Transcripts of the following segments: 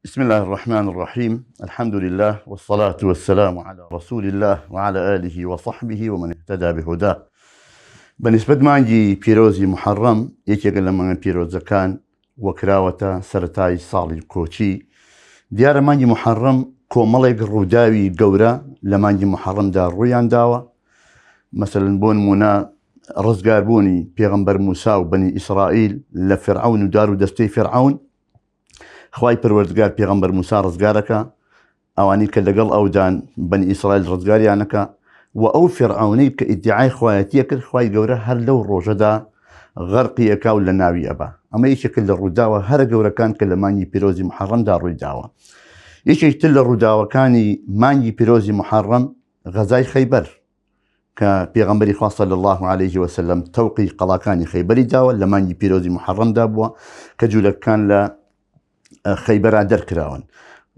بسم الله الرحمن الرحیم الحمد لله والصلاة والسلام على رسول الله وعلى آله وصحبه ومن اهتدى بهداه. بە نیسبەت مانگی پیرۆزی محەڕەم یەکێکە لە مانگە پیرۆزەکان و کراوەتە سەرەتای ساڵی کۆچی. دیارە مانگی محەڕەم کۆمەڵێک ڕووداوی گەورە لە مانگی محەڕەمدا ڕوویان داوە. مەسەلەن بۆ نموونە ڕزگاربوونی پێغەمبەر موسا و بەنی ئیسرائیل لە فیرعەون و دار و دەستەی فیرعەون. خوای پەروەردگار پێغەمبەر موسا ڕزگارەکە، ئەوانەی کە لەگەڵ ئەودان بەنی ئیسرائیل ڕزگاریانەکە و ئەو فیرعەونەی کە ئیدعای خوایەتیە کرد خوای گەورە هەر لەو ڕۆژەدا غەرقی ئەکا و لە ناوی ئەبا. ئەمە یەکێکە لە ڕووداوە هەرە گەورەکان کە لە مانگی پیرۆزی محەڕەمدا ڕووی داوە. یەکێک تر لە ڕووداوەکانی مانگی پیرۆزی محەڕەم غەزای خەیبەر کە پێغەمبەری خوا صلی اللە علیه وسلم تەوقی قەڵاکانی خەیبەری داوە لە مانگی پیرۆزی محەڕەمدا بووە کە جوولەکان لە خەیبەرا دەرکراون.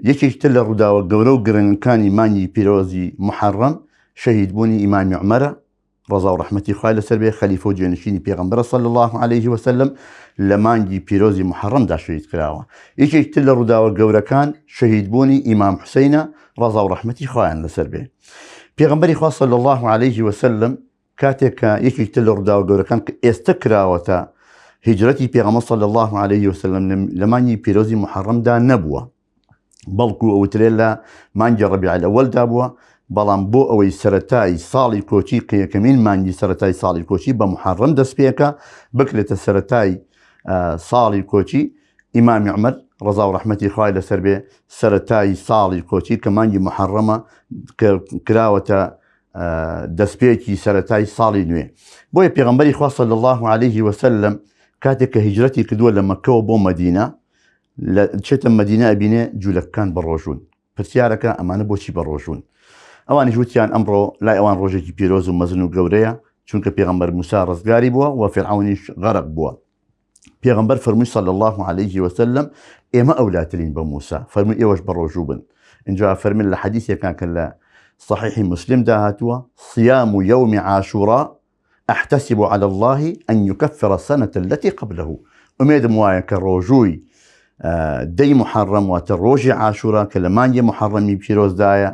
یەکێک تر لە ڕووداوە گەورە و گرنگەکانی مانگی پیرۆزی محەڕەم شەهیدبوونی ئیمامی عومەرە ڕەزا و ڕەحمەتی خوای لەسەر بێ، خەلیفە و جێنشینی پێغەمبەرە صلی اللە علیه وسلم لە مانگی پیرۆزی محەڕەمدا شەهید کراوە. یەکێک تر لە ڕووداوە گەورەکان شەهیدبوونی ئیمام حوسەینە ڕەزا و ڕەحمەتی خوایان لەسەر بێ. پێغەمبەری خوا صلی اللە علیه وسلم کاتێک کە یەکێک تر لە ڕووداوە گەورەکان کە ئێستە کراوەتە هیجرەتی پێغەمبەر صلی اللە علیه وسلم لە مانگی پیرۆزی محەڕەمدا نەبووە، بەڵکو ئەوترێ لە مانگی ڕەبیع الئەوەلدا بووە، بەڵام بۆ ئەوەی سەرەتای ساڵی کۆچی کە یەکەمین مانگی سەرەتای ساڵی کۆچی بە محەڕەم دەست پێکا بکرێتە سەرەتای ساڵی کۆچی، ئیمامی عومەر ڕەزا و ڕەحمەتی خوای لەسەر بێ سەرەتای ساڵی کۆچی کە مانگی محەڕەمە کە کراوەتە دەستپێکی سەرەتای ساڵی نوێ. بۆیە پێغەمبەری خوا صلی اللە علیه وسلم کاتێک کە هیجرەتی کردووە لە مەککەوە بۆ مەدینە، لە چێتە مەدینە ئەبینێ جوولەکەکان بەڕۆژوون. پرسیارەکە ئەمانە بۆچی بەڕۆژوون؟ ئەوانیش وتیان ئەمڕۆ لای ئەوان ڕۆژێکی پیرۆز و مەزن و گەورەیە، چونکە پێغەمبەر موسا ڕزگاری بووە و فیرعەونیش غەرق بووە. پێغەمبەر فەرمووی صلی اللە علیه وسلم ئێمە ئەولاترین بە موسا، فەرمووی ئێوەش بەڕۆژوو بن. ئینجا فەرمووی لە حەدیثێکان کە لە صحیحی مسلمدا هاتووە صیام یوم عاشوراء احتسب علی اللە ان یکفر السنە التی قبلە، ئومێدم وایە کە ڕۆژووی دەی محەڕەم واتە ڕۆژی عاشورا کە لە مانگی محەڕەمی پیرۆزدایە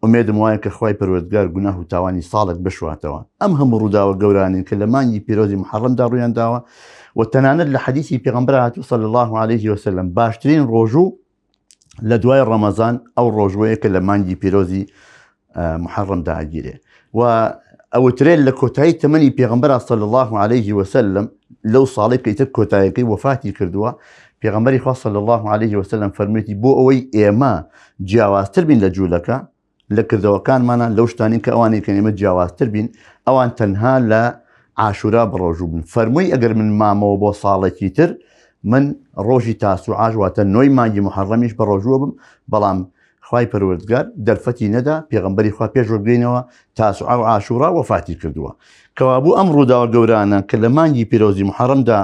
ئومێدم وایە کە خوای پەروەردگار گوناه و تاوانی ساڵێک بشواتەوە. ئەم هەموو ڕووداوە گەورانەی کە لە مانگی پیرۆزی محەڕەمدا ڕوویان داوە و تەنانەت لە حەدیسی پێغەمبەر هاتوو صلی اللە علیه وسلم باشترین ڕۆژوو لە دوای ڕەمەزان ئەو ڕۆژوەیە کە لە مانگی پیرۆزی محەڕەمدا ئەگیرێ و ئەوترێت لە کۆتایی تەمەنی پێغەمبەر صلی الله علیه وسلم لەو ساڵی کە ئیتر کۆتایەکەی وەفاتی کردووە پێغەمبەری خوا صلی الله علیه وسلم فەرموویەتی بۆ ئەوەی ئێمە جیاوازتر بین لە جوولەکە لە کردەوەکانمانە لەو شتانی کە ئەوانی کە ئێمە جیاوازتر بین ئەوان تەنها لە عاشورا بەڕۆژوو بن فەرمووی ئەگەر من مامەوە بۆ ساڵێکی تر من ڕۆژی تاسوعاش واتە نۆی مانگی محەڕەمیش بە ڕۆژووە بم بەڵام خوای پەروەردگار دەرفەتی نەدا پێغەمبەری خوا پێش وەبگەینەوە تاسوعا و عاشورا وەفاتی کردووە کەوابوو ئەم ڕووداوە گەورانە کە لە مانگی پیرۆزی محەڕەمدا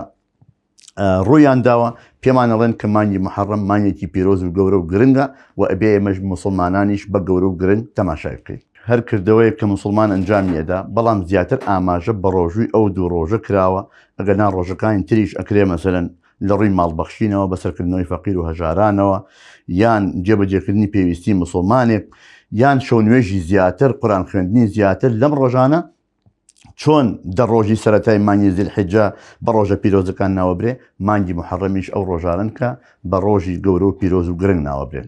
ڕوویان داوە پێمان ئەڵێن کە مانگی محەڕەم مانگێکی پیرۆز و گەورە و گرنگە و ئەبێ ئێمەش موسڵمانانیش بە گەورە و گرنگ تەماشای بکەین. هەر کردەوەیەک کە موسڵمان ئەنجامی ئەدا، بەڵام زیاتر ئاماژە بە ڕۆژووی ئەو دوو ڕۆژە کراوە، ئەگەرنا ڕۆژەکانی تریش ئەکرێ مەسەلەن لە ڕووی ماڵ بەخشینەوە، بەسەرکردنەوەی فەقیر و هەژارانەوە، یان جێبەجێکردنی پێویستی موسڵمانێک، یان شەونوێژی زیاتر، قورئان خوێندنی زیاتر لەم ڕۆژانە، چۆن دە ڕۆژی سەرەتای مانگی زیلحیجە بە ڕۆژە پیرۆزەکان ناوەبرێ، مانگی موحەڕەمیش ئەو ڕۆژانەن کە بە ڕۆژی گەورە و پیرۆز و گرنگ ناوەبرێن.